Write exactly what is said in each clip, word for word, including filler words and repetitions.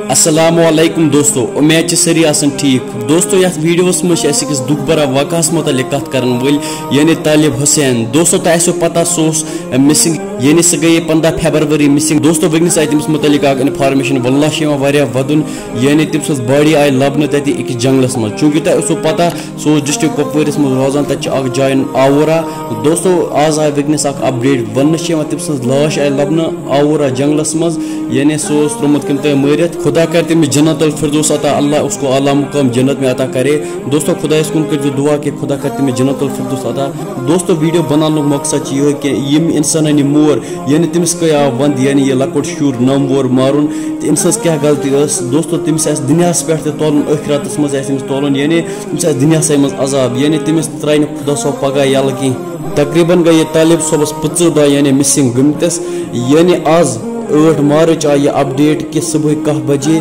السلام علیکم دوستو، امید چھِ سٲری آسان ٹھیک۔ دوستو، یتھ ویڈیوس منٛز چھِ أسۍ أکِس دُکھ بھرا واقعس متعلق کتھ کرن وٲلۍ، یعنی طالب حسین۔ دوستو، تۄہہِ آسیو پتہ، سُہ اوس مسنگ، یعنی سۄ گٔیے پنٛداہ فیبرؤری مسنگ۔ دوستو، وٕنکیٚنس آیہِ تٔمِس متعلق اکھ انفارمیشن، واللہ چھِ یِوان واریاہ ودُن، یعنی تٔمۍ سٕنٛز باڈی آیہِ لبنہٕ تتہِ أکِس جنگلس منٛز۔ چوٗنٛکہِ تۄہہِ اوسوٕ پتہ، سُہ اوس ڈسٹرکٹ کپوٲرِس منٛز روزان، تتہِ چھِ اکھ جاے آوورہ۔ دوستو، آز آیہِ وٕنکیٚنس اکھ اپڈیٹ، وننہٕ چھِ یِوان تٔمۍ سٕنٛز لاش آیہِ لبنہٕ آوورہ جنگلس منٛز، یعنی سُہ اوس ترٛوومُت کٔمۍ تام مٲرِتھ۔ خدا کرِ تٔمِس جنت الفردوس عطا، اللہ اس کو اعلیٰ مقام جنت میں عطا کرے۔ دوستو، خدایس کُن کٔرۍزیو دعا کہ خدا کرِ تٔمِس جنت الفردوس عطا۔ دوستو، ویڈیو بناونُک مقصد چھُ یِہوٚے کہ یِم انسانن یہِ مور، یعنی تٔمِس کٔہۍ آو وند، یعنی یہِ لۄکُٹ شُر نَو وُہُر مارُن، تہٕ أمۍ سٕنٛز کیٛاہ غلطی ٲس؟ دوستو، تٔمِس آسہِ دُنیاہس پٮ۪ٹھ تہِ تولُن، ٲخرتس منٛز آسہِ أمِس تولُن، یعنی أمِس آسہِ دُنیاہسٕے منٛز عذاب، یعنی تٔمِس ترٛایہِ نہٕ خدا صٲب پگاہ یَلہٕ کینٛہہ۔ تقریباً گٔے یہِ طالب صٲبس پٕنٛژٕہ دۄہ، یعنی مسنگ گٔمتِس، یعنی آز ٲٹھ مارچ آیہِ یہِ اپڈیٹ کہ صبحٲے کاہ بجے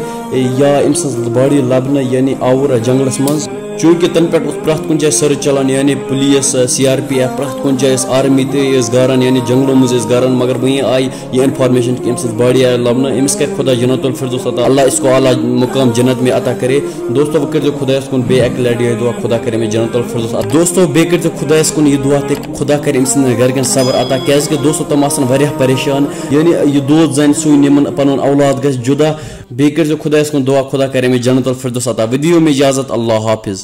یا أمۍ سٕنٛز باڈی لبنہٕ، یعنی آوُر جنگلس منٛز۔ چوٗنٛکہِ تَنہٕ پٮ۪ٹھ اوس پرٛٮ۪تھ کُنہِ جایہِ سٔرٕچ چلان، یعنی police, C R P F, پرٛٮ۪تھ کُنہِ جایہِ ٲس آرمی تہِ ٲسۍ گاران، یعنی جنگلو منٛز ٲسۍ گاران، مگر وۄنۍ آیہِ یہِ انفارمیشن کہ أمۍ سٕنٛز باڈی آیہِ لبنہٕ، أمِس کرِ خدا جنت الفردوس عطا، اللہ اس کو اعلیٰ مقام جنت میں عطا کرے۔ دوستو، وۄنۍ کٔرۍزیو خدایس کُن بیٚیہِ اکہِ لٹہِ یِہوٚے دعا، خدا کرِ أمِس جنت الفردوس عطا۔ دوستو، بیٚیہِ کٔرۍزیو خدایس کُن یہِ دعا تہِ، خدا کرِ أمۍ سٕنٛدٮ۪ن گرِکٮ۪ن صبر عطا، کیازِ کہِ دوستو، تِم آسن واریاہ پریشان، یعنی یہِ دود زانہِ سُے، یِمن پنُن اولاد گژھِ جدا۔ بیٚیہِ کٔرۍزیو خدایس کُن دعا، خدا کرِ أمِس جنت الفردوس عطا۔ وۄنۍ دِیِو مےٚ اجازت، اللہ حافظ۔